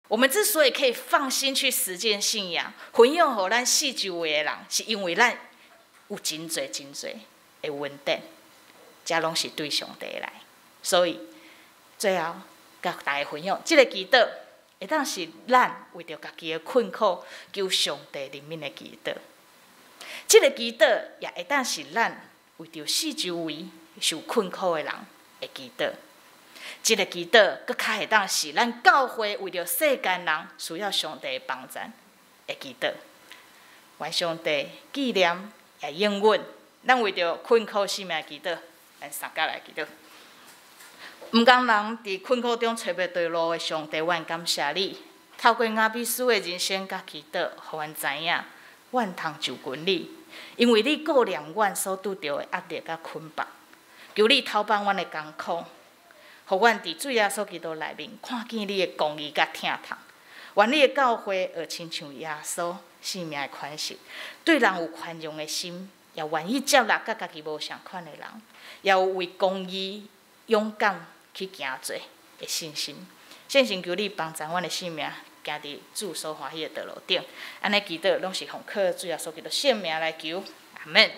我們之所以可以放心去實踐信仰，分享予咱四周圍的人，是因為咱有真濟真濟的恩典，這攏是對上帝來。所以最後佮大家分享，這個祈禱會當是咱為著家己的困苦求上帝憐憫的祈禱。這個祈禱也會當是咱為著四周圍受困苦的人的祈禱。這個祈禱閣較會當是咱教會為著世間人需要上帝的幫贊的祈禱。願上帝紀念也應允，咱為著困苦性命祈禱，咱三佮來祈禱。毋共人佇困苦中揣袂著路的上帝，阮感謝你，透過雅比斯的人生佮祈禱，予阮知影，阮通就近你，因為你顧念阮所拄著的壓力佮捆綁，求你透放阮的艱苦，予阮佇主耶穌基督內面看見你的公義佮疼痛。願你的教會學親像耶穌性命的款式，對人有寬容的心，也願意接納佮家己無仝款的人，也有為公義勇敢去行做的信心。聖神求你幫助阮的性命，行佇主所歡喜的道路頂。按呢祈禱攏是奉靠主耶穌基督聖名來求，阿門。